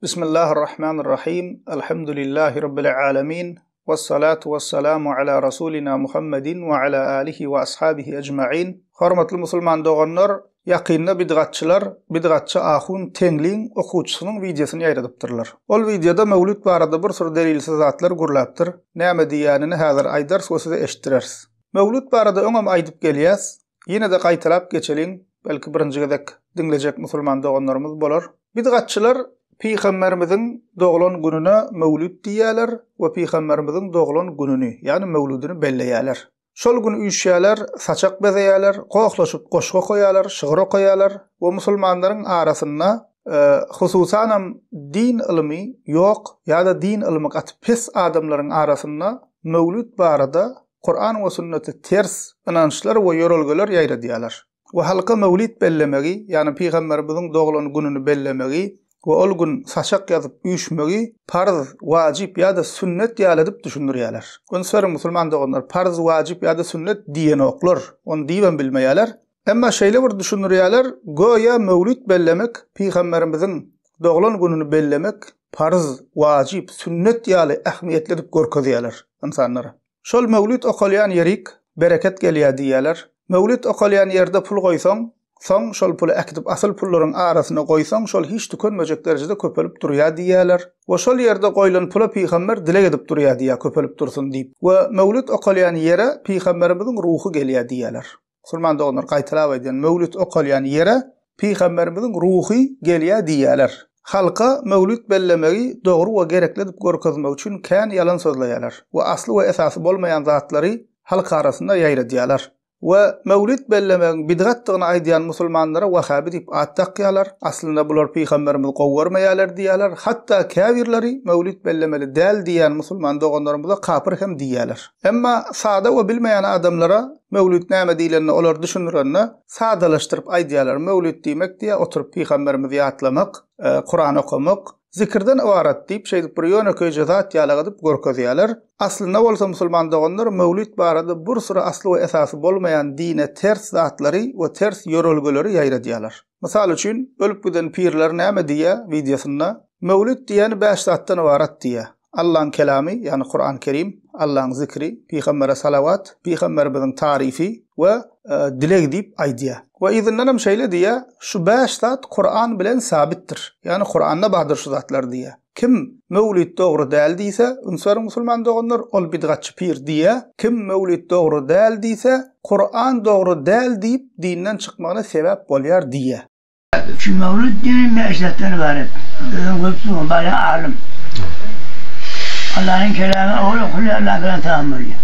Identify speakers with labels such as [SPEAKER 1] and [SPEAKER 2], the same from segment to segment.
[SPEAKER 1] Bismillahir-Rahmanir Rahim. Elhamdülillahi Rabbil Alemin. Vessalatu vesselamu ala Rasulina Muhammedin we ala alihi we ashabihi ecmaîn. Hormatly musulman doganlar, ýakynda bidgatçylar bidgatçy ahun Teňliň okuwçysynyň wideosyny ýaýradypdyrlar. Ol wideoda Mewlüt barada bir sürü delilsiz zatlar gürläpdir. Näme diýýänini häzir aýdarys we size eşitdireris. Mewlüt barada öňem aýdyp gelýäs. Ýene-de gaýtalap geçeliň, belki birinji gezek diňlejek musulman doganlarymyz bolar. Bidgatçylar Pygamberimiziň doglan gününe Mewlüt diýýärler we Pygamberimiziň doglan gününi, ýagny Mewlüdini belleýärler. Şol gün üýşýärler, saçak bezeýärler, gohlaşyp goşgy okaýarlar, şygyr okaýarlar we musulmanlaryň arasynda hususanam din ylmy ýok ýa-da din ylmy gaty pes adamlaryň arasynda Mewlüt barada Kuran we sünnete ters ynançlar we ýörelgeler ýaýradýarlar. We halka möwlit bellemegi, ýagny pygamberimiziň doglan gününi bellemegi we ol gün saçak ýazyp üýşmegi parz, wajyp ýa-da sünnet ýaly edip düşündirýärler. Üns beriň musulman doganlar, parz, wajyp ýa-da sünnet diýenoklar, ony diýibem bilmeýärler. Emma şeýle bir düşündirýärler, göýä möwlit bellemek pygamberimiziň doglan gününi bellemek parz, wajyp, sünnet ýaly ähmiýetli edip görkezýärler ynsanlara. Şol möwlit okalýan ýerik bereket gelýär diýýärler. Möwlit okalýan ýerde pul goýsaň, soň şol puly äkidip asyl pullaryň arasyna goýsaň şol hiç tükenmejek derejede köpelip durýar diýýärler. We şol ýerde goýlan pula pygamber dileg edip durýar diýýär köpelip dursun diýip. We möwlit okalýan ýere pygamberimiziň ruhy gelýär diýýärler. Musulman doganlar gaýtalap aýdýan, möwlit okalýan ýere pygamberimiziň ruhy gelýär diýýärler. Halka möwlit bellemegi dogry we gerekli edip görkezmek üçin kän ýalan sözleýärler we asly we esasy bolmaýan zatlary halk arasynda ýaýradýarlar. We möwlit bellemegiň bidgatdygyny aýdýan musulmanlara wahabi diýip at dakýarlar, aslynda bular pygamberimizi gowy görmeýärler diýýärler, hatda käbirleri möwlit bellemeli däl diýýän musulman doganlarymyza kapyr hem diýýärler. Emma sada we bilmeýän adamlara Möwlüt näme diýlende olar düşündirende sadalaşdyryp aýdýarlar, Möwlüt diýmek diýýär, oturyp pygamberimizi ýatlamak, Kuran okamak, zikirden ybarat diýip şeýdip bir ýönekeýje zat ýalak edip görkezýärler. Aslynda bolsa musulman doganlar möwlüt barada bir süri asly we esasy bolmaýan dine ters zatlary we ters ýörelgeleri ýaýradýarlar. Mysal üçin, ölüp giden pirler näme diýýär wideosynda, Möwlüt diýeni bäş zatdan ybarat diýýär. Allaň kelamy, ýagny Kuran Kerim, Allaň zikri, pygambere salawat, pygamberimiziň taryfy we dileg diýip aýdýar. We yzyndanam şeýle diýýär, şu bäş zat Kuran bilen sabitdir. Ýagny Kuranda bardyr şu zatlar diýýär. Kim Möwlit dogry däl diýse, üns beriň musulman doganlar, ol bidgatçy pir diýýär. Kim Möwlit dogry däl diýse, Kuran dogry däl diýip dinden çykmagyna sebäp bolýar diýýär.
[SPEAKER 2] Şu mewlud diýen bäş zatdan ybarat. Özüň görüp dursuň, bary alym. Allanyň kelamy owal okulýar, Allaň kelamy tamam bolýar.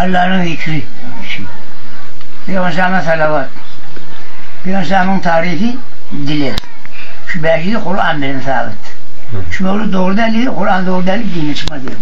[SPEAKER 2] Allanyň zikri üçin. Pygamber Aleyhissalama salawat. Pygamber Aleyhissalamyň taryfy dileg. Şu bäşisi Kuran bilen sabyt. Şu mewlud dogry däl diýse, Kuran dogry däl diýip dine çykmaz diýip.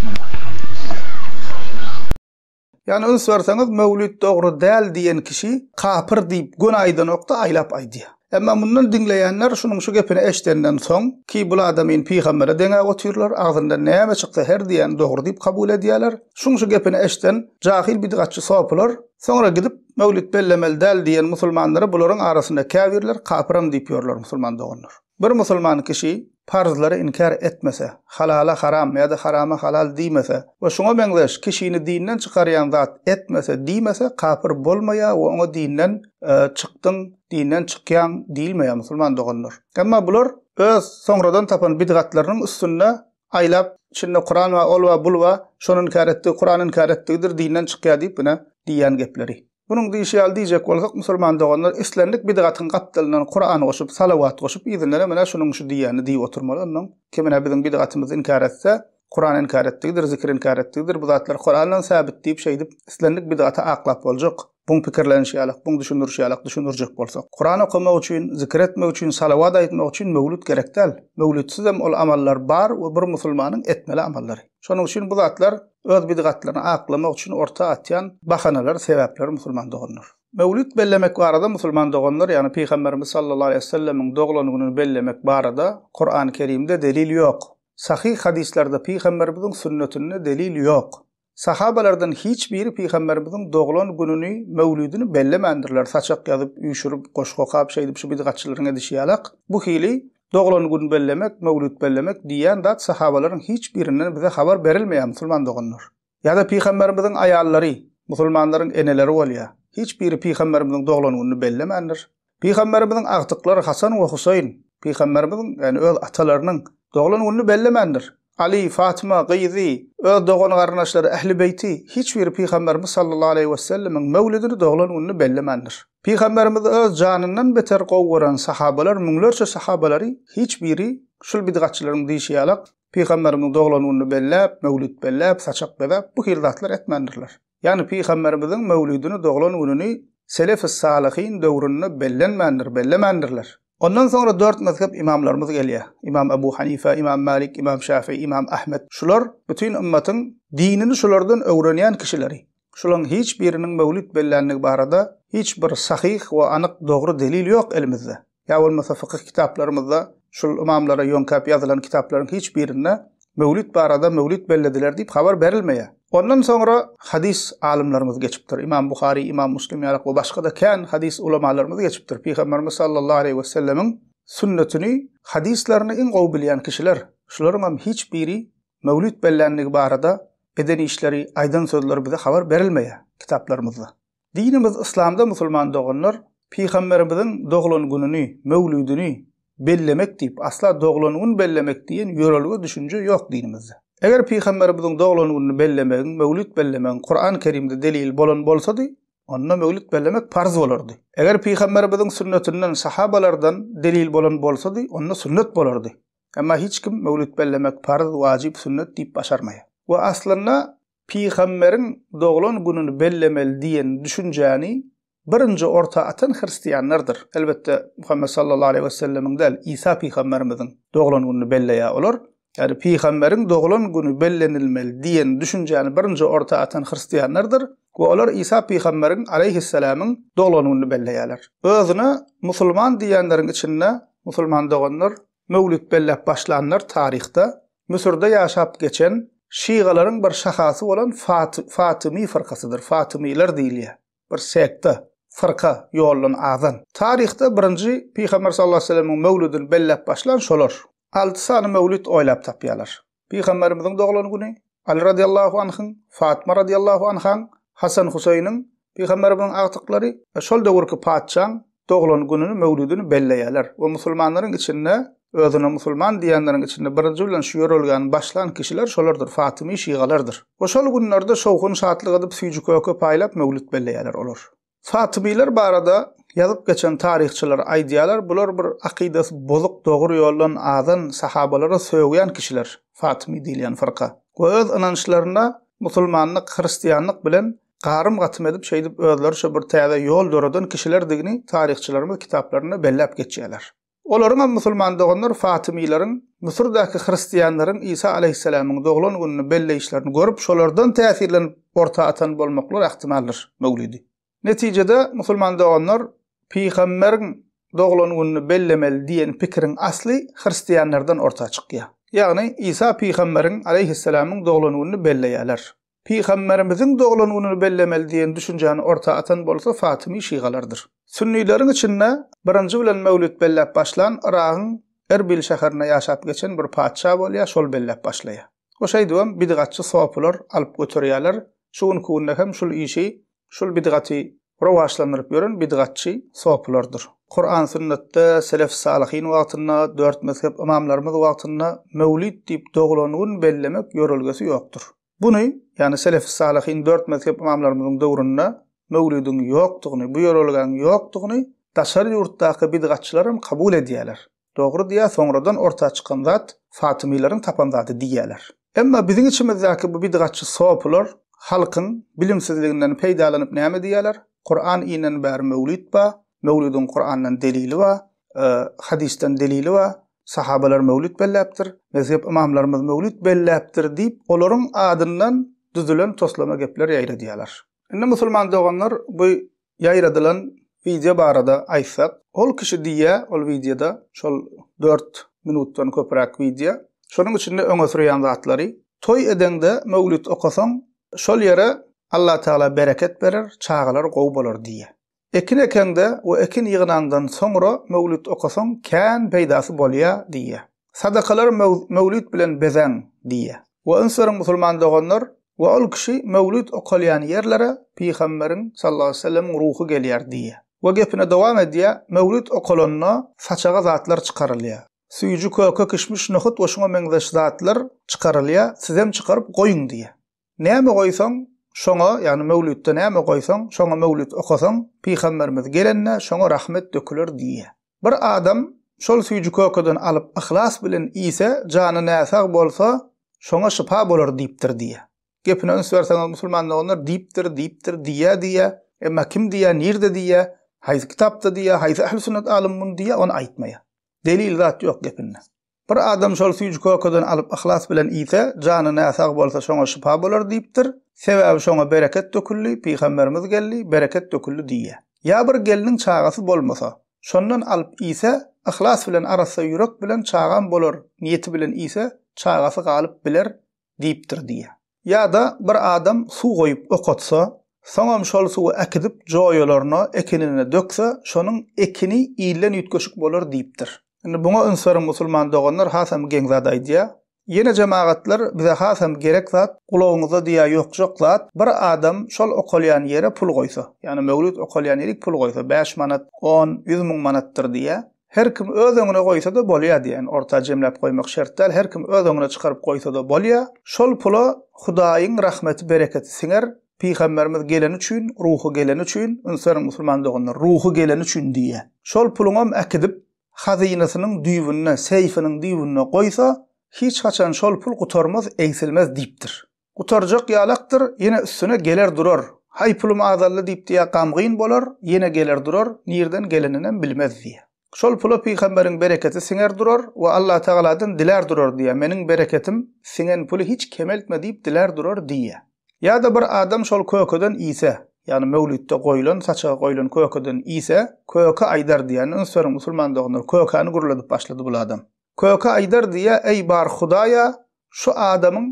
[SPEAKER 1] Ýagny üns berseňiz Möwlit dogry däl diýen kişi kapyr diýip göni aýdanokda aýlap aýdýar. Emma mundan diňleýänler şunuň şu gepini eşdenden soň ki bul adamyny pygambere deňäp otyrlar, agzyndan näme çyksa her diýýäni dogry diýip kabul edýärler. Şuň şu gepini eşden jahyl bidgatçy sopylar soňra gidip Möwlit bellemeli däl diýen musulmanlara bularyň arasynda käbirler kapyram diýip ýörler musulman doganlar. Bir musulman kişi parzlary inkär etmese, halala haram ýa-da harama halal diýmese we şuňa meňzeş kişini dinden çykarýan zat etmese, diýmese kapyr bolmaýar we oňa dinden çykdyň, dinden çykýaň diýilmeýär musulman doganlar. Emma bular öz soňradan tapan bidgatlarynyň üstünde aýlap içinde Kuran bar, ol bar, bul bar, şony inkär etdigi Kurany inkär etdigidir, dinden çykýar diýip ine diýýän gepleri. Munuň diýşi ýaly diýjek bolsak, musulman doganlar, islendik bidgatyň gapdalyndan Kuran goşup, salawat goşup, yzyndanam ine şunuň şu diýýänini diýip oturmaly. Onnoň kim ine biziň bidgatymyzy inkär etse, Kurany inkär etdigidir, zikri inkär etdigidir, bu zatlar Kurandan säbit diýip şeýdip islendik bidgaty aklap boljak. Buň pikirlenişi ýalak, buň düşündirişi ýalak düşündirjek bolsak. Kuran okamak üçin, zikir etmek üçin, salawat aýtmak üçin möwlüt gerek däl. Möwlütsizem ol amallar bar we bir musulmanyň etmeli amallary. Şonuň üçin bu zatlar öz bidgatlaryny aklamak üçin orta atýan bahanalar, sebäpler musulman doganlar. Möwlüt bellemek barada musulman doganlar, ýagny Pygamberimiz sallallahu aleýhi we sellemiň doglan gününi bellemek barada Kurany Kerimde delil ýok. Sahyh hadyslarda Pygamberimiziň sünnetinde delil ýok. Sahabalardan hiç biri Pygamberimiziň doglan gününi, möwlüdini bellemändirler, saçak ýazyp, üýşürip, goşgy okap şeýdip şu bidgatçylaryň edişi ýalak bu hili. Doglan gün bellemek, möwlit bellemek diýýän zat sahabalaryň hiç birinden bize habar berilmeýär musulman doganlar. Ýa-da pygamberimiziň aýallary, musulmanlaryň eneleri bolýar. Hiç biri pygamberimiziň doglan gününi bellemändir. Pygamberimiziň agtyklary Hasan we Huseýn, pygamberimiziň, ýagny öz atalarynyň doglan gününi bellemändir. Aly, Fatyma, gyzy, öz dogan-garyndaşlary, ähli-beýti, hiç biri pygamberimiz sallallahu aleýhi wesellemiň möwlidini, doglan gününi bellemändir. Pygamberimizi öz janyndan beter gowy gören sahabalar, müňlerçe sahabalary hiç biri şul bidgatçylaryň diýşi ýalak, Pygamberimiziň doglan gününi belläp, möwlit belläp, saçak bezäp, bu hili zatlar etmändirler. Ýagny Pygamberimiziň möwlidini, doglan gününi selefi-salyhyn döwründe bellenmändir, bellemändirler. Ondan soňra dört mezhep ymamlarymyz gelýär. Ymam Ebu Hanife, Ymam Malik, Ymam Şafi, Ymam Ahmet. Şular bütin ymmatyň dinini şulardan öwrenýän kişileri. Şularyň hiç biriniň möwlit bellänligi barada hiç bir sahyh we anyk dogry delil ýok elimizde. Ýa bolmasa fykyh kitaplarymyzda şul ymamlara ýöňkäp ýazylan kitaplaryň hiç birinde möwlit barada möwlit bellediler diýip habar berilmeýär. Ondan soňra hadys alymlarymyz geçipdir. Ymam Buhary, Ymam Muslim ýaly we başga-da kän hadys ulamalarymyz geçipdir. Pygamberimiz sallallahu aleýhi wesellemiň sünnetini, hadyslaryny iň gowy bilýän kişiler. Şularyň hem hiç biri möwlit bellänligi barada eden işleri, aýdan sözleri bize habar berilmeýär kitaplarymyzda. Dinimiz yslamda musulman doganlar Pygamberimiziň doglan gününi, möwlidini bellemek diýip, asla doglan gün bellemek diýen ýörelge düşünje ýok dinimizde. Eger Pygamberimiziň doglan gününi bellemegiň, möwlid bellemegiň Kuran Kerimde delili bolan bolsady, onda möwlid bellemek parz bolardy. Eger Pygamberimiziň sünnetinden, sahabalardan delil bolan bolsady, onda sünnet bolardy. Emma hiç kim möwlid bellemek parz, wajyp, sünnet diýip başarmaýar. We aslynda Pygamberiň doglan gününi bellemeli diýen düşünjäni birinji orta atan hristianlardyr. Elbetde, Muhammet sallallahu aleýhi wesellemiň däl, Isa pygamberimiziň doglan gününi belleýär olar. Ýagny pygamberiň doglan güni bellenilmeli diýen düşünjäni birinji orta atan hristianlardyr we olar Isa pygamberiň aleýhissalamyň doglan gününi belleýärler. Özüne musulman diýýänleriň içinde musulman doganlar möwlit belläp başlanlar taryhda Müsürde ýaşap geçen şygalaryň bir şahasy bolan Fatymy fyrkasydyr, Fatymylar diýilýär. Bir sekta, fyrka, ýoldan azan. Taryhda birinji Pygamber sallallahu aleýhi we sellemiň möwlidini belläp başlan şolar. Alty sany möwlit oýlap tapýarlar. Pygamberimiziň doglan güni, Aly radiallahu anhyň, Fatma radiallahu anhaň, Hasan Huseýniň, Pygamberimiziň agtyklary we şol döwürki patyşaň doglan gününi, möwlidini belleýärler we musulmanlaryň içinde özüne musulman diýenleriň içinde birinji bilen şu ýörelgäni başlan kişiler şolardyr, fatymy şygalardyr. We şol günlerde şowhun-şatlyk edip süýji-köke paýlap möwlit belleýärler olar. Fatymylar barada ýazyp geçen taryhçylar aýdýarlar, bular bir akydasy bozuk, dogry ýoldan azan sahabalara sögýän kişiler, Fatymy diýilýän fyrka. We öz ynançlarynda musulmanlyk, hristianlyk bilen garym-gatym edip şeýdip özleriçe bir täze ýol döreden kişilerdigini taryhçylarymyz kitaplarynda belläp geçýärler. Olaryňam musulman doganlar Fatymylaryň Müsürdäki hristianlaryň Isa aleýhissalamyň doglan gününi belleýişlerini görüp şolardan täsirlenip orta atan bolmaklary ähtimaldyr. Möwlidi. Netijede musulman doganlar pygamberiň doglan gününi bellemeli diýen pikiriň asly hristianlardan orta çykýar. Ýagny Isa pygamberiň aleýhissalamyň doglan gününi belleýärler. Pygamberimiziň doglan gününi bellemeli diýen düşünjäni orta atan bolsa Fatymy şygalardyr. Sünnileriň içinde birinji bilen möwlit belläp başlan Yragyň Erbil şäherinde ýaşap geçen bir patyşa bolýar, şol belläp başlaýar. We şeýdibem bidgatçy sopylar alyp göterýärler. Şu günki günde hem şul işi, şul bidgaty rowaçlandyryp ýören bidgatçy sopylardyr. Kuran-sünnetde, selef-salyhyn wagtynda, dört mezhep ymamlarymyz wagtynda möwlit diýip doglan gün bellemek ýörelgesi ýokdur. Buny, ýagny selef-salyhyn dört mezhep ymamlarymyzyň döwründe möwlidiň ýokdugyny, bu ýörelgäň ýokdugyny daşary ýurtdaky bidgatçylar hem kabul edýärler. Dogry diýýär, soňradan orta çykan zat Fatymylaryň tapan zady diýýärler. Emma biziň içimizdäki bu bidgatçy sopylar halkyň bilimsizliginden peýdalanyp näme diýýärler? Kuran inen bäri möwlit bar, möwlidiň Kurandan delili bar, hadysdan delili bar, sahabalar möwlit belläpdir, mezhep ymamlarymyz möwlit belläpdir diýip, olaryň adyndan düzülen toslama gepler ýaýradýarlar. Indi musulman doganlar bu ýaýradylan wideo barada aýtsak, ol kişi diýýär, ol wideoda, şol dört minutdan köpräk wideo, şonuň içinde öňe sürýän zatlary, toý edeňde möwlit okasaň, şol ýere Allatagala bereket berer, çagalar gowy bolar diýýär. Ekin ekeňde we ekin ýygnaňdan soňra möwlit okasaň kän peýdasy bolýa diýýä. Sadakalary möwlit bilen bezäň diýýä. We üns beriň musulman doganlar, we ol kişi möwlit okalýan ýerlere Pygamberiň sallallahu aleýhi we sellemiň ruhy gelýär diýýä. We gepine dowam edýä, möwlit okalanda saçaga zatlar çykarylýa. Süýji köke kişmiş nohut we şuňa meňzeş zatlar çykarylýa, sizem çykaryp goýuň diýýä. Näme goýsaň, şoňa, ýagny möwlütde näme goýsaň, şoňa möwlüt okasaň, pygamberimiz gelende şoňa rahmet döküler diýýär. Bir adam şol süýji-kökeden alyp yhlas bilen iýse, jany näsag bolsa, şoňa şypa bolar diýipdir diýýär. Gepine üns berseňiz musulman doganlar diýipdir, diýipdir, diýýär diýýär. Emma kim diýýär, nirde diýýär, haýsy kitapda diýýär, haýsy ähli-sünnet alymy muny diýýär, ony aýtmaýar. Delil zat ýok gepinde. Bir adam şol süýji-kökeden alyp yhlas bilen iýse, jany näsag bolsa şoňa şypa bolar diýipdir. Sebäbi şoňa bereket döküldi, pygamberimiz geldi, bereket döküldi diýýär. Ýa bir gelniň çagasy bolmasa, şondan alyp iýse, yhlas bilen arassa ýürek bilen çagam bolar niýeti bilen iýse, çagasy galyp biler diýipdir diýýär. Ýa-da bir adam suw goýup okatsa, soňam şol suwy äkidip joýalaryna, ekinine dökse, şonuň ekini ilden üýtgeşik bolar diýipdir. Indi buňa üns beriň musulman doganlar hasam geň zat aýdýar. Ýene jemagatlar bize hasam gerek zat, gulagyňyza diýä ýokjak zat, bir adam şol okalýan ýere pul goýsa, ýagny möwlit okalýan ýerik pul goýsa, bäş manat, on, 100 müň manatdyr diýýär. Her kim öz öňüne goýsa-da bolýar diýen, orta jemläp goýmak şert däl, her kim öz öňüne çykaryp goýsa-da bolýar. Şol pula Hudaýyň rahmeti, bereketi siňer, Pygamberimiz geleni üçin, ruhy geleni üçin, üns beriň musulman doganlar, ruhy geleni üçin diýýär. Şol puluňam äkidip, hazynasynyň düýbünde, seýfiniň düýbünde goýsa, hiç haçan şol pul gutarmaz, egsilmez diýipdir. Gutarjak ýalakdyr, ýene üstüne geler durar. Haý pulum azaldy diýip diýä gamgyn bolar, ýene geler durar, nirden geleninem bilmez diýä. Şol pula pygamberiň bereketi siňer durar we Allatagaladan dilär durar diýä, meniň bereketim siňen puly hiç kemeltme diýip dilär durar diýä. Ýa-da bir adam şol kökeden iýse, ýagny möwlitde goýlan, saçaga goýlan kökeden iýse, köke aýdar diýä. Indi üns beriň musulman doganlar, kökäni gürledip başlady bul adam. Köke aýdar diýä, eý bar Hudaýa, şu adamyň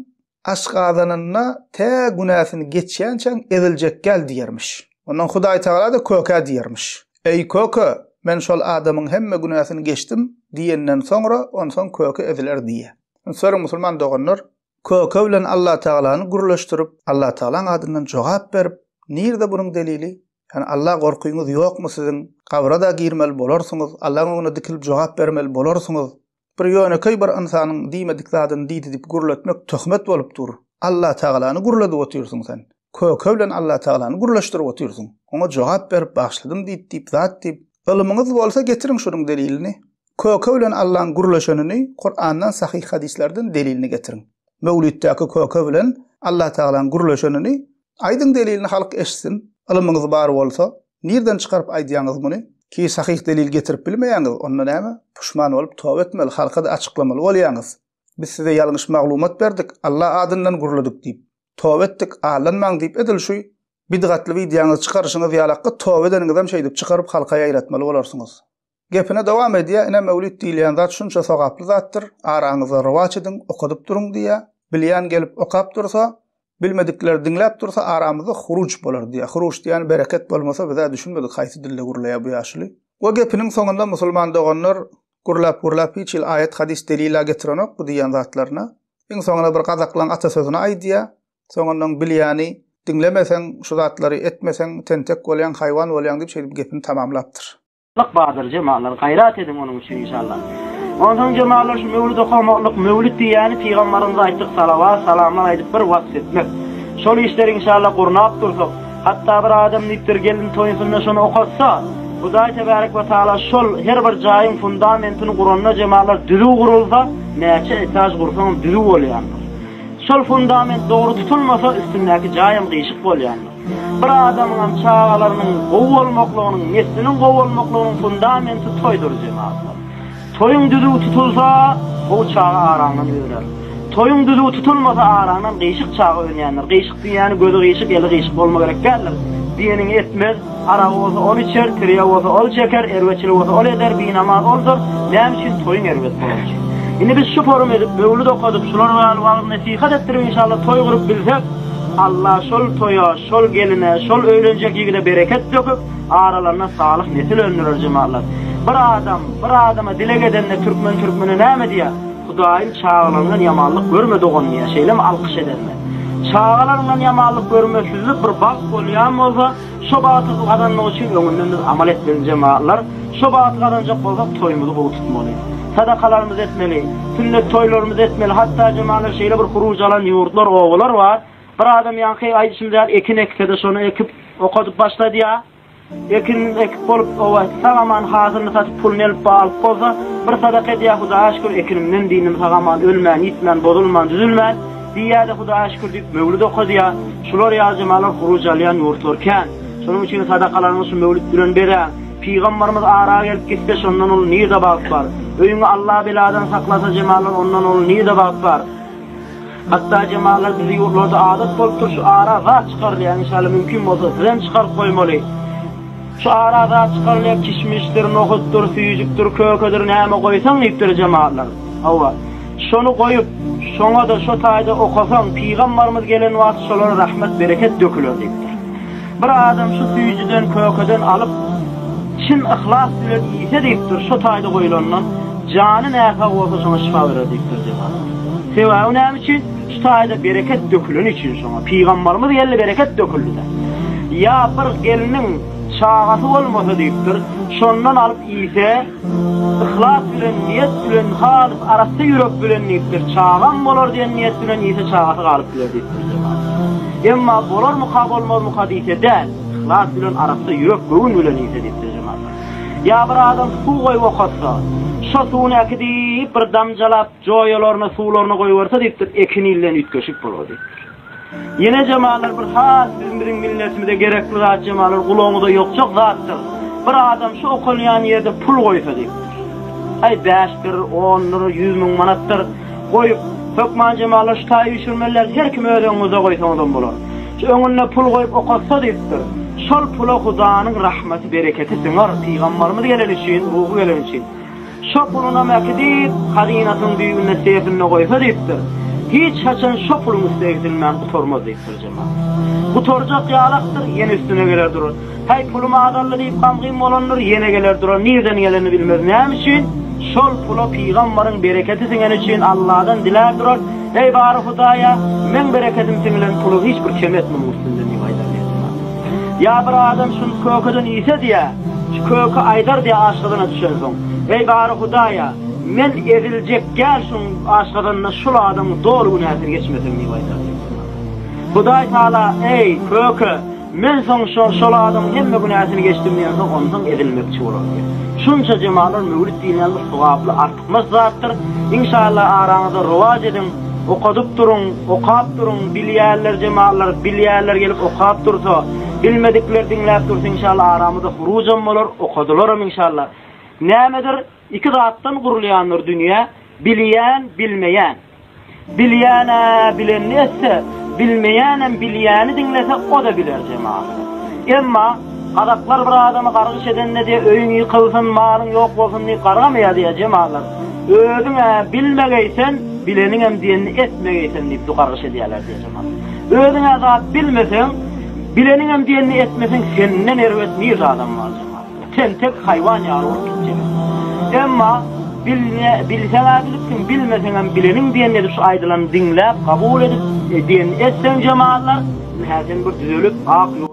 [SPEAKER 1] aşgazanynda tä günäsini geçýänçäň eziljek gel diýermiş. Ondan Hudaýtagala-da Kökä diýermiş. Eý Köke, men şol adamyň hemme günäsini geçdim diýenden soňra, onsoň Köke eziler diýýär. Üns beriň musulman doganlar, Köke bilen Allatagalany gürleşdirip, Allatagalaň adyndan jogap berip, nirde bunuň delili? Ýani Alla gorkyňyz ýokmy siziň? Gabra-da girmeli bolarsyňyz, Allaň öňünde dikilip jogap bermeli bolarsyňyz. Bir ýönekeý bir ynsanyň diýmedik zadyny diýdi diýip gürletmek töhmet bolup dur. Allatagalany gürledip otyrsyň sen. Köke bilen Allatagalany gürleşdirip otyrsyň. Oňa jogap berip bagyşladym diýip diýip zat diýip. Ylmyňyz bolsa getiriň şunuň delilini. Köke bilen Allaň gürleşenini Kurandan sahyh hadyslardan delilini getiriň. Möwlitdäki köke bilen Allatagalaň gürleşenini Aýdyň delilini halk eşitsin. Ylymyňyz bar bolsa, nirden çykaryp aýdýaňyz muny? Ki sahyh delil getirip bilmeýäňiz, onda näme? Puşman bolup toba etmeli, halka-da açyklamaly bolýaňyz. Biz size ýalňyş maglumat berdik, Alla adyndan gürledik diýip. Toba etdik, aldanmaň diýip edil şu bidgatly wideoňyzy çykaryşyňyz ýalakgy toba edeniňizem şeýdip çykaryp halka ýaýratmaly bolarsyňyz. Gepine dowam edýär, ine möwlit diýilýän zat şunça sogaply zatdyr, araňyzda rowaç ediň, okadyp duruň diýýär. Bilýän gelip okap dursa, bilmedikler diňläp dursa aramyzda huruç bolar diýýär. Huruç diýýäni bereket bolmasa biz-ä düşünmedik haýsy dilde gürleýär bu ýaşuly. We gepiniň soňunda musulman doganlar gürläp-gürläp hiç hili aýat-hadys delil-ä getirenok bu diýýän zatlaryna. Iň soňunda bir gazaklaň atasözüni aýdýar. Soňundan bilýäni diňlemeseň, şu zatlary etmeseň tentek bolýaň, haýwan bolýaň diýip şeýdip gepini tamamlapdyr.
[SPEAKER 3] Lyk bardyr jemalar gaýrat ediň onuň üçin inşallah. Onsoň jemalar şu möwlid okamaklyk möwlid diýýäni pygambarymyza aýtdyk salawat salamlar aýdyp bir wasp etmek. Şol işleri inşallah gurnap dursak hatda bir adam diýipdir gelin toýunsynda şony okatsa Hudaý tebarek we taala şol her bir jaýyň fundamentini guranda jemalar düzüw gurulsa näçe etaž gursaňam düzüw bolýandyr. Şol fundament dogry tutulmasa üstündäki jaýam gyşyk bolýandyr. Bir adamyňam çagalarynyň gowy bolmaklygynyň, nesliniň gowy bolmaklygynyň fundamenti toýdur jemagatlar. Toýuň düzüw tutulsa, gowy çaga araňdan öner. Toýuň düzüw tutulmasa araňdan gyşyk çaga önýändir. Gyşyk diýýäni gözi gyşyk, eli gyşyk bolma gerek däldir. Diýeniňi etmez, aragy bolsa ol içer, tirýek bolsa ol çeker, erbetçilik bolsa ol eder, binamaz oldur. Näme üçin? Toýuň erbet bolany üçin. Indi biz şu forum edip, möwlüt okadyp, şular ýaly wagyz-nesihat etdirip inşallah toý gurup bilsek,. Alla şol toýa, şol geline, şol öýlenjek ýigide bereket döküp, aralarynda salyh nesil öndürer jemaatlar. Bir adam, bir adama dileg edende türkmen türkmene näme diýýär? Hudaýym çagalaryňdan ýamanlyk görme dogan diýýär, şeýlemi alkyş edende. Çagalaryňdan ýamanlyk görmesizlik bir bagt bolýan bolsa, şo bagty gazanmak üçin öňünden biz amal etmeli jemaatlar. Şo bagty gazanjak bolsak toýumyzy gowy tutmaly. Sadakalarymyzy etmeli, sünnet toýlarymyzy etmeli, hatda jemaatlar şeýle bir huruj alan ýurtlar, obalar bar. Bir adam ýaňky aýdyşymyz ýaly ekin ekse-de şony ekip okadyp başladýar. Ekin ekip bolup oba sag-aman hasylyny satyp puluny elip alyp bolsa, bir sadaka edýär Hudaýa şükür ekinimden dyndim sag-aman ölmän, ýitmän, bozulman, düzülmän diýýär-de Hudaýa şükür diýip möwlüt okadýar. Şular ýaly jemalar huruj alýan ýurtlar kän. Şonuň üçin sadakalaryňyzy şu möwlüt bilen bezäň. Pygambarymyz ara gelip gitse şondan uly nirde bagt bar? Öýüňi Alla beladan saklasa jemalar ondan uly nirde bagt bar? Hatda jemalar bizi ýurtlarda adat bolupdyr şu ara zat çykarylýar inşallah mümkin bolsa sizem çykaryp goýmaly. Şu ara zat çykarylýar kişmişdir, nohutdyr, süýjükdir, kökedir näme goýsaň diýipdir jemalar. Hawa. Şony goýup, şoňa-da şo taýda okasaň, pygambarymyz gelen wagt şolara rahmet bereket döküler diýipdir. Bir adam şu süýjüden, kökeden alyp, çyn yhlas bilen iýse diýipdir, şo taýda goýlandan, jany näsag bolsa şoňa şypa berer diýipdir jemagat. Sebäbi näme üçin? Şu taýda bereket döküleni üçin şoňa. Pygambarymyz geldi bereket döküldi-de. Ýa bir gelniň çagasy bolmasa diýipdir, şondan alyp iýse, yhlas bilen, niýet bilen, halys arassa ýürek bilen diýipdir, çagam bolar diýen niýet bilen iýse çagasy galyp biler diýipdir jemagat. Emma bolarmyka bolmazmyka diýse däl, yhlas bilen arassa ýürek göwün bilen iýse diýipdir jemagat. Ýa bir adam suw goýup okatsa, şo suwuny äkidip bir damjalap joýalaryna suwlaryna goýberse diýipdir, ekin ilden üýtgeşik bolar diýipdir. Ýene jemalar bir has biziň biziň milletimize gerekli zat jemalar gulagyňyza ýokjak zatdyr. Bir adam şu okalýan ýerde pul goýsa diýipdir. Aý bäşdir, ondur, 100000 manatdyr. Goýup, hökman jemalar şu taýy üýşürmeli däl, her kim öz öňüňizde goýsaňyzam bolar. Şu öňünde pul goýup okatsa diýipdir. Şol pula Hudanyň rahmeti, bereketi siňer, pygambarymyz geleni üçin, ruhy geleni üçin. Şo pulunam äkidip, hazynasynyň düýbünde sefinde goýsa diýipdir. Hiç haçan şo puluň üsti egsilmän gutarmaz diýipdir jemagat. Gutarjak ýalakdyr, ýene üstüne geler durar. Häý, pulum azaldy diýip gamgyn bolandyr, ýene geler durar, nirden gelenini bilmez. Näme üçin? Şol pula pygambaryň bereketi siňeni üçin Alladan dilär durar, Eý, bary Hudaýa, meň bereketim siňilen puly hiç bir kem et munuň üstünden diýip aýdar diýýär. Ýa bir adam şuny kökeden iýse diýýär, şu köke aýdar diýýär aşgazana düşensoň, Eý, bary Hudaýa, men eziljek gel şuň aşgazanynda şul adamyň doly günäsini geçmesem diýip aýdar diýýär. Hudaý Taala, Eý, köke, Men soň şo şol adamyň hemme günäsini geçdim diýensoň onsoň ezilmekçi bolar diýýär. Şunça jemalar möwlit diýilýän bir sogaply artykmaç zatdyr. Inşallah araňyzda rowaç ediň, okadyp duruň, okap duruň, bilýänler jemalar bilýänler gelip okap dursa, bilmedikler diňläp dursa inşallah aramyzda hurujam bolar, okadylaram inşallah. Nämedir? Iki zatdan gurulýandyr dünýä, bilýän, bilmeýän. Bilýän-ä bilenini etse, bilmeýänem bilýäni diňlese, o-da biler jemagat. Emma, gazaklar bir adamy gargyş edende diýe öýüň ýykylsyn, malyň ýok bolsun diýip gargamaýar diýe jemagatlar. Özüň-ä bilmegeý sen, bileniňem diýenini etmegeý sen diýip du gargyş edýärler diýe jemagat. Özüň-ä zat bilmeseň, bileniňem diýenini etmeseň senden erbet nirde adam bar jemagat. Tentek haýwan ýaly bolup gitjek. Emma bilne, bilseň-ä bilipsiň, bilmeseňem bileniň diýenini edip şu aýdylany diňläp, kabul edip, e, diýenini etseň jemagatlar, ynha sen bir düzelip, ak ýol.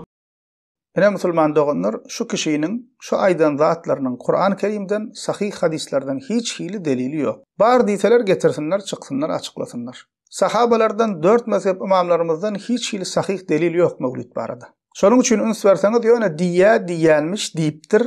[SPEAKER 1] Ine musulman doganlar şu kişiniň şu aýdan zatlarynyň Kuran Kerimden sahyh hadyslardan hiç hili delili ýok. Bar diýseler getirsinler çyksynlar açyklasynlar. Sahabalardan dört mezhep ymamlarymyzdan hiç hili sahyh delil ýok möwlit barada. Şonuň üçin üns berseňiz ýöne diýýä, diýýänmiş, diýipdir,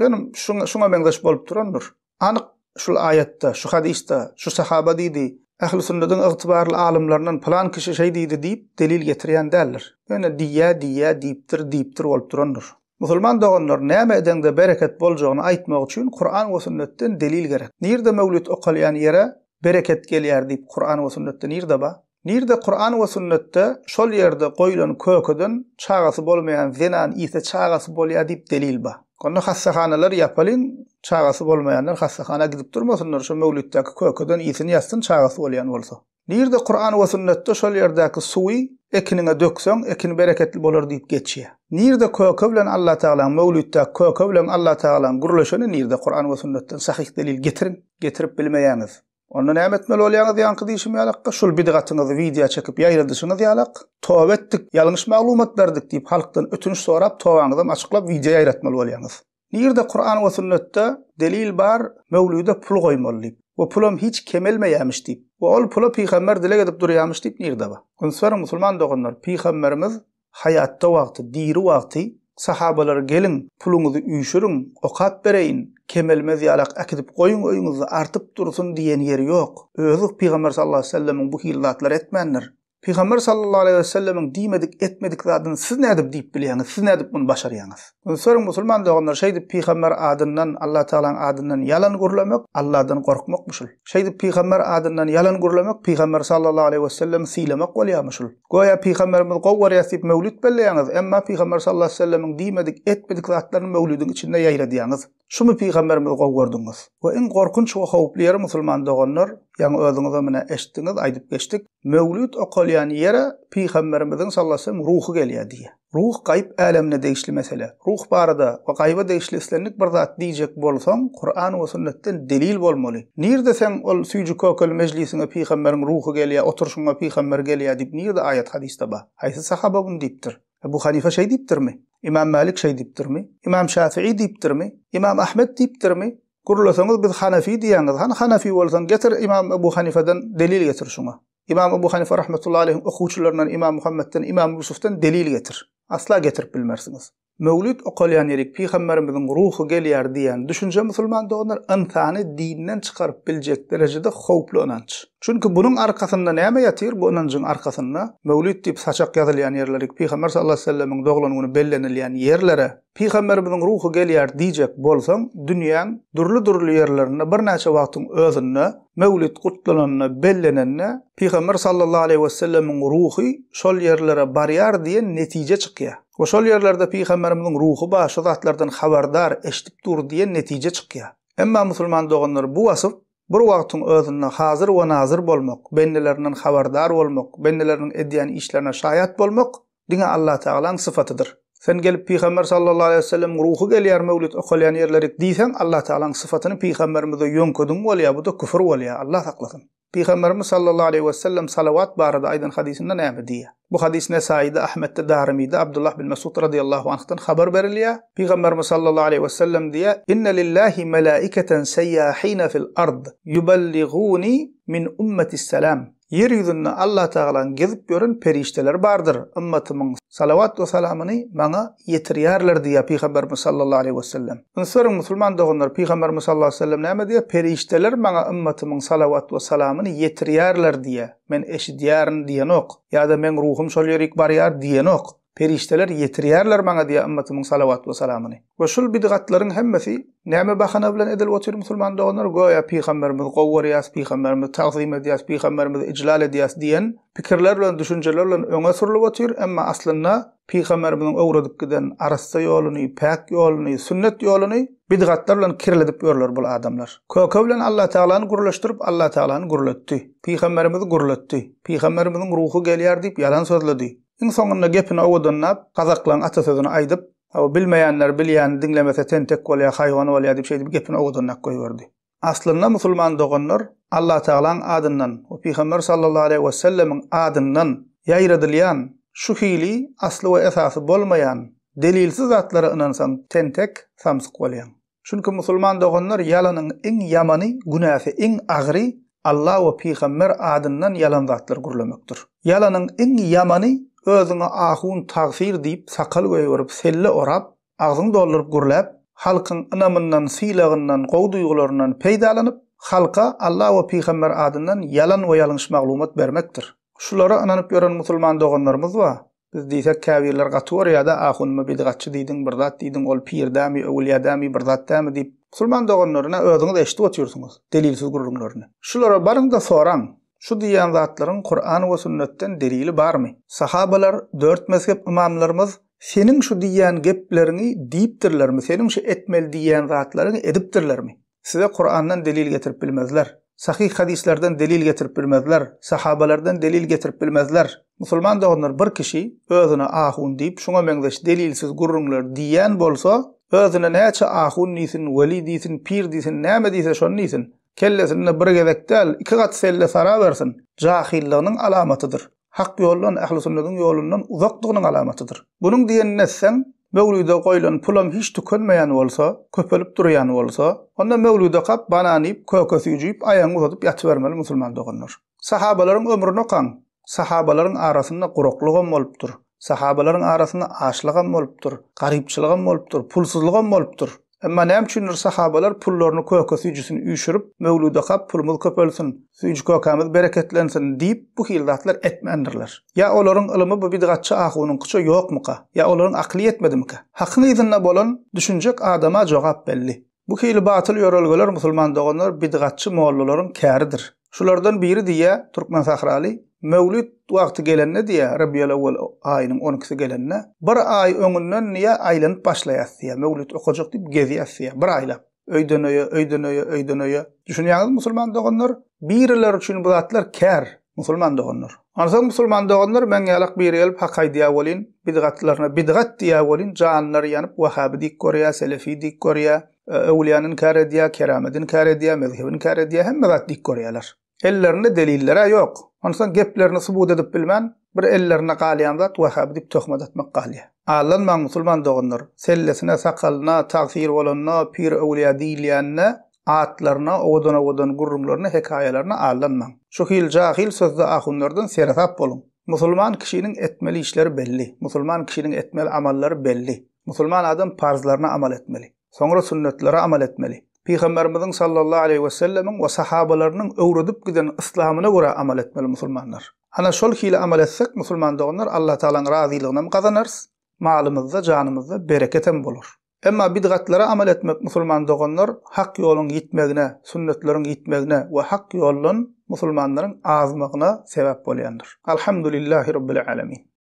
[SPEAKER 1] ýöne şuňa, şuňa meňzeş bolup durandyr. Anyk şul aýatda, şu hadysda, şu sahaba diýdi, ähli sünnediň ygtybarly alymlaryndan pylan kişi şeý diýdi diýip delil getirýän däldir. Ýöne diýýä, diýýä, diýipdir, diýipdir bolup durandyr. Musulman doganlar näme edeňde bereket boljagyny aýtmak üçin Kuran we sünnetden delil gerek. Nirde möwlit okalýan ýere bereket gelýär diýip Kuran we sünnetde nirde bar? Nirde Kuran we sünnetde şol ýerde goýlan kökeden çagasy bolmaýan zenan iýse çagasy bolýar diýip delil bar. Onda hassahanalary ýapalyň çagasy bolmaýanlar hassahana gidip durmasynlar şo möwlitdäki kökeden iýsin ýatsyn çagasy bolýan bolsa. Nirde Kuran we sünnetde şol ýerdäki suwy ekiniňe dökseň, ekin bereketli bolar diýip geçýär? Nirde köke bilen Allatagalaň möwlütdäki köke bilen Allatagalaň gürleşeni nirde Kuran we sünnetden sahyh delil getiriň? Getirip bilmeýäňiz. Onda näme etmeli bolýaňyz ýaňky diýşim ýalakka şul bidgatyňyzy wideo çekip ýaýradyşyňyz ýalak, toba etdik, ýalňyş maglumat berdik diýip halkdan ötünç sorap tobaňyzam açyklap wideo ýaýratmaly bolýaňyz. Nirde Kuran we sünnetde delil bar möwlüde pul goýmaly diýip we pulam hiç kemelmeýämiş diýip we ol pula pygamber dileg edip durýamyş diýip nirde bar. Üns beriň musulman doganlar pygamberimiz haýatda wagty diri wagty sahabalara geliň puluňyzy üýşüriň okap bereýin kemelmez ýalak äkidip goýuň öýüňizde artyp dursun diýen ýeri ýok özi pygamber sallallahu aleýhi wesellemiň bu hili zatlar etmändir. Pygamber sallallahu aleýhi wesellemiň diýmedik, etmedik zadyny siz nädip diýip bilýäňiz, siz nädip muny başarýaňyz? Üns beriň musulman doganlar, şeýdip pygamber adyndan, Allah Tagalaň adyndan ýalan gürlemek, Allahdan gorkmakmy şul? Şeýdip pygamber adyndan ýalan gürlemek, pygamber sallallahu aleýhi wesellemi sylamak bolýarmy şul? Göýä pygamberimizi gowy görýäs diýip möwlit belleýäňiz, emma pygamber sallallahu aleýhi wesellemiň diýmedik, etmedik zatlaryny möwlidiň içinde ýaýradýaňyz. Şumy pygamberimizi gowy gördüňiz? We iň gorkunç we howply ýeri musulman doganlar, ýaňy özüňizem ine eşitdiňiz, aýdyp geçdik, möwlüt okalýan ýere pygamberimiziň sallallahu aleýhi we sellem ruhy gelýär diýýär. Ruh gaýyp älemine degişli mesele. Ruh barada we gaýyba degişli islendik bir zat diýjek bolsaň, Kuran we sünnetden delil bolmaly. Nirde seň ol süýji-kökeli mejlisiňe pygamberiň ruhy gelýär, oturyşyňa pygamber gelýär diýip nirde aýat-hadysda bar? Haýsy sahaba muny diýipdir? Ebu Hanife şeý diýipdirmi? Ymam Mälik şeý diýipdirmi? Ymam Şafii diýipdirmi? Ymam Ahmet diýipdirmi? Gürleseňiz biz Hanefi diýýäňiz. Hany Hanefi bolsaň getir Ymam Ebu Hanifeden delil getir şuňa. Ymam Ebu Hanife rahmetullahi aleýhiň okuwçylaryndan Ymam Muhammetden, Ymam Ýusufdan delil getir. Asla getirip bilmersiňiz. Möwlid okalýan ýerik pygamberimiziň ruhy gelýär diýen düşünje musulman doganlar ynsany dinden çykaryp biljek derejede howply ynanç. Çünki bunuň arkasynda näme ýatyr bu ynanjyň arkasynda Möwlid diýip saçak ýazylýan ýerlerik pygamber sallallahu aleýhi wesellemiň doglan güni bellenilýän ýerlere pygamberimiziň ruhy gelýär diýjek bolsaň dünýäň dürli dürli ýerlerinde birnäçe wagtyň özünde Möwlid gutlananda bellenende pygamber sallallahu aleýhi wesellemiň ruhy şol ýerlere barýar diýen netije çykýar. We şol ýerlerde pygamberimiziň ruhy bar şu zatlardan habardar eşidip dur diýen netije çykýar. Emma musulman doganlar bu wasyf Bir wagtyň özünde hazyr we nazyr bolmak, bendelerinden habardar bolmak, bendeleriniň edýän işlerine şaýat bolmak diňe Allatagalaň sypatydyr. Sen gelip Pygamber sallallahu aleýhi we sellemiň ruhy gelýär möwlit okalýan ýerlerik diýseň Allatagalaň sypatyny pygamberimize ýöňkediň bolýar bu-da küfür bolýar Allah saklasyn. Pygamberimiz sallallahu aleýhi we sellem salawat barada aýdan hadysynda näme diýýär? Bu hadys Nesaýyda, Ahmetde, Darymyda Abdullah bin Mesud radyýallahu anhdan habar berilýär. Pygamberimiz sallallahu aleýhi wesellem diýýär, Inne lillahi melaiketen seýýahine fil ard, ýubelliguni min ummetis salam. Ýer ýüzünde Allatagalaň gezip ýören perişdeleri bardyr, ymmatymyň salawat we salamyny maňa ýetirýärler diýýär Pygamberimiz sallallahu aleýhi wesellem. Üns beriň musulman doganlar, Pygamberimiz sallallahu aleýhi wesellem näme diýýär? Perişdeler maňa ymmatymyň salawat we salamyny ýetirýärler diýýär. Men eşidýärin diýenok. Ýa-da meň ruhum şol ýerik barýar diýenok. Perişdeler ýetirýärler maňa diýýär ymmatymyň salawat we salamyny. We şul bidgatlaryň hemmesi näme bahana bilen edilip otyr musulman doganlar? Göýä pygamberimizi gowy görýäs, pygamberimizi tagzym edýäs, pygamberimizi ijlal edýäs diýen pikirler bilen, düşünjeler bilen öňe sürlüp otyr, emma aslynda pygamberimiziň öwredip giden arassa ýoluny, päk ýoluny, sünnet ýoluny bidgatlar bilen kirledip ýörler bul adamlar. Köke bilen Allatagalany gürleşdirip Allatagalany gürletdi. Pygamberimizi gürletdi. Pygamberimiziň ruhy gelýär diýip ýalan sözledi. Iň soňunda gepini owadanlap, gazaklaň atasözüni aýdyp, Hawa, bilmeýänler bilýäni diňlemese tentek bolýar, haýwan bolýar diýip şeýdip gepini owadanlap goýberdi. Aslynda musulman doganlar Allatagalaň adyndan we Pygamber sallallahu aleýhi wesellemiň adyndan ýaýradylýan şu hili asly we esasy bolmaýan delilsiz zatlara ynansaň tentek, samsyk bolýaň. Çünki musulman doganlar ýalanyň iň ýamany, günäsi iň agyry Allah we pygamber adyndan ýalan zatlar gürlemekdir. Ýalanyň iň ýamany özüňe ahun tagsyr diýip sakal goýberip selle orap, agzyňy dolduryp gürläp, halkyň ynamyndan, sylagyndan, gowy duýgularyndan peýdalanyp, halka Allah we pygamber adyndan ýalan we ýalňyş maglumat bermekdir. Şulara ynanyp ýören musulman doganlarymyz bar. Biz diýsek käbirler gaty görýädä ahunyma bidgatçy diýdiň bir zat diýdiň ol pir dämi öwülýä dämi bir zat dämi diýip musulman doganlaryna özüňiz eşidip otyrsyňyz delilsiz gürrüňlerini. Şulara baryňda soraň şu diýýän zatlaryň Kuran we sünnetden delili barmy? Sahabalar dört mezhep ymamlarymyz seniň şu diýýän gepleriňi diýipdirlermi seniň şu etmeli diýýän zatlaryňy edipdirlermi? Size Kurandan delil getirip bilmezler. Sahyh hadyslardan delil getirip bilmezler. Sahabalardan delil getirip bilmezler. Musulman doganlar bir kişi özüne ahun diýip şuňa meňzeş delilsiz gürrüňler diýýän bolsa, özüne näçe ahun diýsin, weli diýsin, pir diýsin, näme diýse şony diýsin. Kellesinde bir gezek däl, iki gat selle sarabersin. Jahyllygynyň alamatydyr. Hak ýoldan, ähli-sünnediň ýolundan uzakdygynyň alamatydyr. Bunuň diýenini etseň, möwlüde goýlan pulam hiç tükenmeýän bolsa, köpelip durýan bolsa, onda möwlüt okap, banan iýip, köke süýji iýip, aýagyňy uzadyp ýatybermeli musulman doganlar. Sahabalaryň ömrüni okaň. Sahabalaryň arasynda guraklygam bolupdyr. Sahabalaryň arasynda açlygam bolupdyr, garypçylygam bolupdyr, pulsuzlygam bolupdyr. Emma näme üçindir sahabalar pullaryny köke-süýjüsini üýşürip, möwlüt okap pulumyz köpelsin, süýji-kökämiz bereketlensin diýip bu hili zatlar etmändirler. Ýa olaryň ylymy bu bidgatçy ahunyňkyça ýokmuka? Ýa olaryň akyly ýetmedimikä? Hakyň yzynda bolan, düşünjek adama jogap belli. Bu hili batyl ýörelgeler musulman doganlar bidgatçy mollalaryň käridir. Şulardan biri diýýä, Türkmen sahraly, Möwlüt wagty gelende diýýä, Rabiulewwel aýynyň on ikisi gelende, bir aý öňünden diýýä, aýlanyp başlaýas diýýä, möwlüt okajak diýip gezýäs diýýä, bir aýlap. Öýden öýe, öýden öýe, öýden öýe. Düşünýäňizmi musulman doganlar? Birileri üçin bu zatlar kär, musulman doganlar. Onsoň musulman doganlar meň ýalak biri gelip hak aýdýa welin, bidgatlaryna bidgat diýýä welin, janlary ýanyp wahaby diýip görýä, selefi diýip görýä. Öwlüýäni inkär edýär, kerameti inkär edýär, mezhebi inkär edýär, hemme zat dik görýärler. Ellerinde deliller-ä ýok. Onsoň geplerini subut edip bilmän, bir ellerinde galýan zat wahhaby diýip töhmet atmak galýar. Aldanmaň musulman doganlar, sellesine, sakalyna, tagsyr bolanyna, pir-öwlüýä diýilýänine, atlaryna, owadan-owadan gürrüňlerine, hekaýalaryna aldanmaň. Şu hili jahyl sözde ahunlardan seresap boluň. Musulman kişiniň etmeli işleri belli. Musulman kişiniň etmeli amallary belli. Musulman adam parzlaryna amal etmeli. Soňra sünnetlere amal etmeli. Pygamberimiziň sallallahu aleýhi we sellemiň we sahabalarynyň öwredip giden yslamyna görä amal etmeli musulmanlar. Ana şol hili amal etsek musulman doganlar Allah Tagalaň razylygynam gazanarys, malymyzda, janymyzda bereketem bolar. Emma bidgatlara amal etmek musulman doganlar hak ýoluň ýitmegine, sünnetleriň ýitmegine we hak ýoldan musulmanlaryň azmagyna sebäp bolýandyr. Alhamdulillahi Rabbil Alemin.